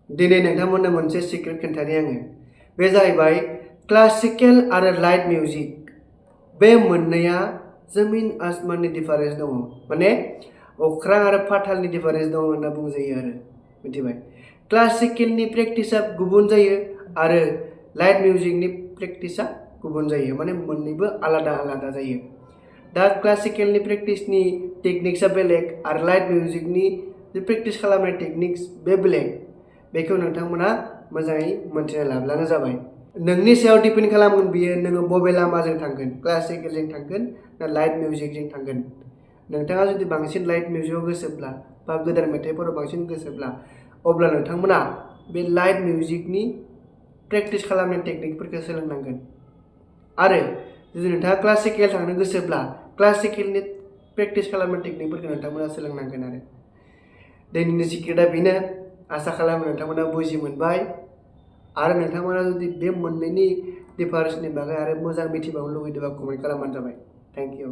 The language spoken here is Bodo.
दिनै नोंथांमोननो मोनसे सिक्रेट खोन्थानि आङो। बे जाहैबाय क्लासिकेल आरो लाइट मिउजिक। बे मोननैया जमिन आसमाननि डिफारेन्स दङ। माने अख्रां आरो पातालनि डिफारेन्स दङ होनना बुंजायो आरो मिथिबाय। क्लासिकेलनि प्रेक्टिसा गुबुन जायो आरो लाइट मिउजिकनि प्रेक्टिसा गुबुन जायो। माने मोननैबो आलादा आलादा जायो। दा क्लासिकेलनि प्रेक्टिसनि टेकनिक्सआ बेलेग आरो लाइट मिउजिकनि जे प्रेक्टिस खालामनाय टेकनिक्स बे बेलेग। बेखौ नोंथांमोना मोजाङै मोनथिना लाब्लानो जाबाय। नोंनि सायाव डिपेन्ड खालामगोन बियो नोङो बबे लामाजों थांगोन, क्लासिकेलजों थांगोन ना लाइट मिउजिकजों थांगोन। नोंथाङा जुदि बांसिन लाइट मिउजिकआव गोसोब्ला बा गोदान मेथाइफोराव बांसिन गोसोब्ला अब्ला नोंथांमोना बे लाइट मिउजिकनि प्रेक्टिस खालामनाय टेकनिकफोरखौ सोलोंनांगोन। आरो जुदि नोंथाङा क्लासिकेल थांनो गोसोब्ला क्लासिकेलनि प्रेक्टिस खालामनाय टेकनिकफोरखौ नोंथांमोना सोलोंनांगोन आरो। दिनैनि सिक्रेटआ बेनो। आसा खालामो नोंथांमोना बुजि मोनबाय आरो नोंथांमोना जुदि बे मोननैनि डिफारेन्सनि बागै आरो मोजां मिथिबावनो लुगैदोंबा कमेन्ट खालामबानो जाबाय। Thank you.